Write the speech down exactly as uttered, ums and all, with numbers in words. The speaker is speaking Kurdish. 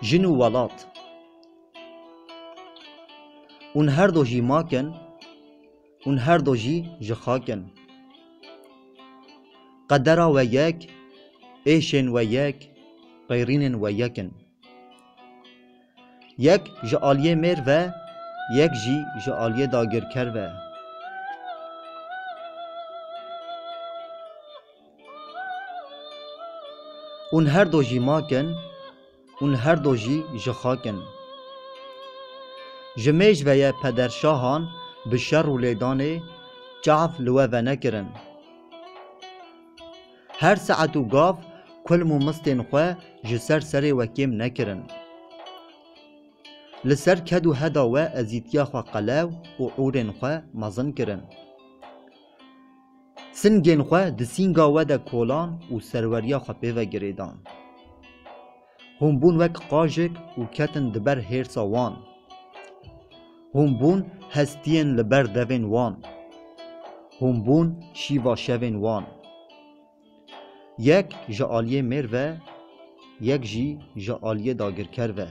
Jin û welat. Hûn her do jî mak in, hûn her do jî ji xak in. Qedera we yek, êşên we yek, qeyrînên we yek in. Yek ji aliyê mêr ve, yek jî ji aliyê dagirker ve. Hûn her do jî mak in, hûn her do jî ji xak in. Ji mêj ve ye pederşahan bi şer û lêdanê çav li we venekirin. Her saet û gav kulm û mistên xwe ji ser serê we kêm nekirin. Li ser ked û heda we ezîtiya xwe qelew û ûrên xwe mezin kirin. Singên xwe di sînga we de kolan û serweriya xwe pê ve girêdan. Hûn bûn wek qajik û ketin di ber hêrsa wan. Hûn bûn hestiyên li ber devên wan. Hûn bûn şîva şevên wan. Yek ji aliyê mêr ve, yek jî ji aliyê dagirker ve.